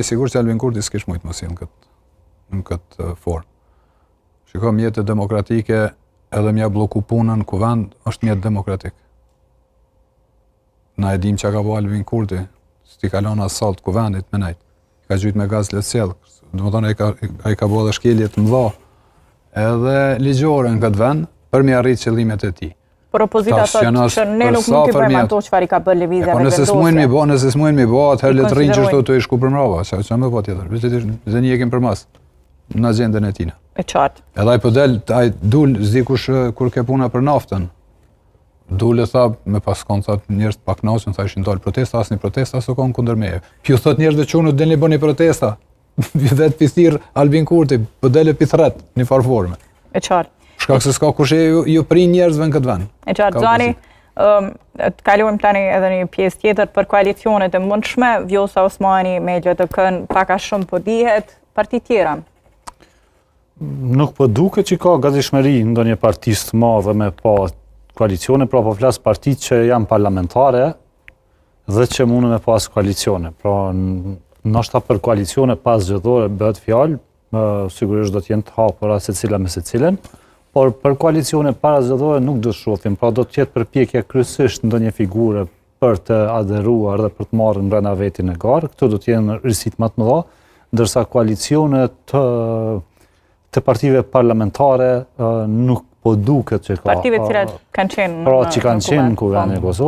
i sigurt se Albin Kurti s'kish mujtë me u sjell në këtë, në këtë formë. Shiko, mjete demokratike edhe me ia blloku punën në kuvend, është mjet demokratik. Na e dim çka ka bo Albin Kurti, s'i ka lon as sallë të kuvendit me nejt. Ka gjujt me gaz lotsjellës, domethonë, ai ka, ai ka bo edhe shkelje të mëdha, edhe ligjore në këtë vend, për me arrit qëllimet e tij. Por opozita thotë që ne nuk mund t'i bëjmë ato çfarë i ka bërë lëvizja po nëse s'mujnë mi bo, nëse s'mujnë mi bo, atëherë le të rrinë qështu tu i shku përmrapa, ça, ça me bo tjetër, veç të ndjekim përmas në agjendën e tina. E qartë. Edhe ai po del, ai dul, s'di kush kur ke puna për naftën. Dul e tha, me pas konë, tha, njerëz të paknaqun, tha, ishin dalë protesta, asnjë protesta, s'u konë kundër meje. P'ju thot njerëzve që unë delni bëni protesta. Vetë p'i thirr Albin Kurti, po del e p'i thret, një farë forme. E qartë. Shkak se s'ka kush e ju, ju prin njerëzve në këtë vend. E qartë, Zani, um, të kalojmë tani edhe një pjesë tjetër për koalicionet e mundshme, Vjosa Osmani me LDK-n pak a shumë po dihet, parti tjera. Nuk po duket që ka gatishmëri ndonjë partisë të madhe me pa koalicione, pra po flas partitë që janë parlamentare dhe që mundën me pas koalicione. Pra, ndoshta për koalicione paszgjedhore bëhet fjalë, sigurisht do të jenë të hapura secila me secilën, por për koalicione parazgjedhore nuk do të shohim, pra do të jetë përpjekja kryesisht ndonjë figure për të aderuar dhe për të marrë mbrenda veti në garë, këto do të jenë risitë më të mëdha, ndërsa koalicione të të partive parlamentare nuk po duket që ka. Partive të cilat kanë qenë pra, që kanë qenë në Kuvendin e po. Kosovës.